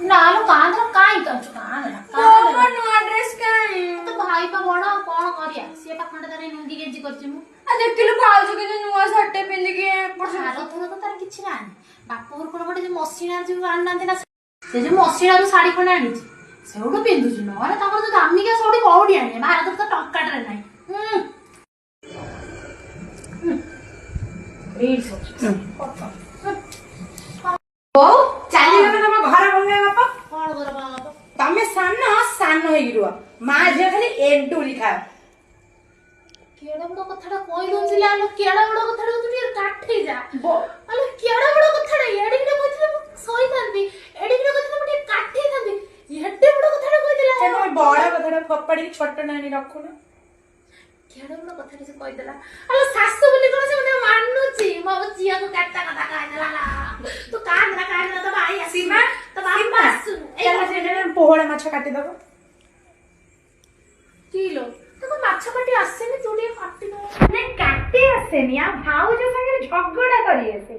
ନା ଲୋ, କାନ୍ଦର କାଇଁ କାନ୍ଦୁଛୁ? କାନ୍ଦନା। ବୋଉ, ମୋ ନୂଆ ଡ୍ରେସ କାଇଁ? ତ ଭାଇ ପା ବଡ, ଆଉ କଣ କରିବା? ସିଏ ପା ଖଣ୍ଡେ ତାର ଲୁଙ୍ଗି ଗେଞ୍ଜି କରିଛି ମୁଁ। ଆଉ ଦେଖିଲୁ ଭାଉଜ କେତେ ନୂଆ ଶାଢୀଟେ ପିନ୍ଧିକି ଏପଟ ସେପଟ। ଆରଥର ତ ତାର କିଛି ନାହିଁ। ବାପ ଘରୁ କଣ ଗୋଟେ ଯୋଉ ମସିଣାରୁ ଯୋଉ ଆଣିନାହାନ୍ତି ନା, ସେ ଯୋଉ ମସିଣାରୁ ଶାଢୀ ଖଣ୍ଡେ ଆଣିଛି, ସେଇଠୁ ପିନ୍ଧୁଛୁ। ନହେଲେ ତାଙ୍କର ଯୋଉ ଦାମିକିଆ ଶାଢୀ କୋଉଠି ଆଣିବେ? ଭାରତରେ ତ ଟଙ୍କାଟାରେ ନାହିଁ। ହୁଁ ହୁଁ। ରିଲ୍ସ ହଉଛି। ବୋଉ, ଚାଲିଗଲେ ତମ ଘର ଭଙ୍ଗା ବାପ। କଣ କର ବାପ? ତମେ ସାନ ସାନ ହେଇକି ରୁହ, ମା ଝିଅ ଖାଲି ଏଣ୍ଡୁରି ଖାଅ। କେଡେ ବଡ କଥାଟା କହିଦଉଥିଲା ଆଲୋ, କେଡେ ବଡ କଥାଟା ତୁ ଟିକେ କାଠେଇ ଯା। ଆଲୋ, କେଡେ ବଡ କଥାଟା! ଏଡିକିଟା କହିଥିଲେ ମୁଁ ସହିଥାନ୍ତି, ଏଡିକିଟା କହିଥିଲେ ମୁଁ ଟିକେ କାଠେଇଥାନ୍ତି। ଏଡେ ବଡ କଥାଟା କହିଥିଲା। ତମେ ବଡ କଥାଟା ଫୋପାଡିକି ଛୋଟ ନାନୀ ରଖୁନ। କେଡେ ବଡ କଥାଟା ସେ କହିଦେଲା। ଆଲୋ, ଶାଶୁ ବୋଲି କଣ ସେ ମତେ ମାନୁଛି? ମୋ ଝିଅକୁ କେତେ କଥା କହିଦେଲା ଲୋ। ତୁ କାନ୍ଦନା, କାନ୍ଦନା, ତୋ ଭାଇ ଆସୁ। ସୀମା, ତୋ ବାପା ସୀମା, ଆସୁ। ଏଇ ଚାଲ ସେଠି ପୋହଳା ମାଛ କାଟିଦବ। କି ଲୋ, ତାକୁ ମାଛ କାଟି ଆସେନି, ତୁ ଟିକେ କାଟି ଦଉ। ନାଇଁ, କାଟି ଆସେନି, ଆଉ ଭାଉଜ ସାଙ୍ଗରେ ଝଗଡା କରି ଆସେ।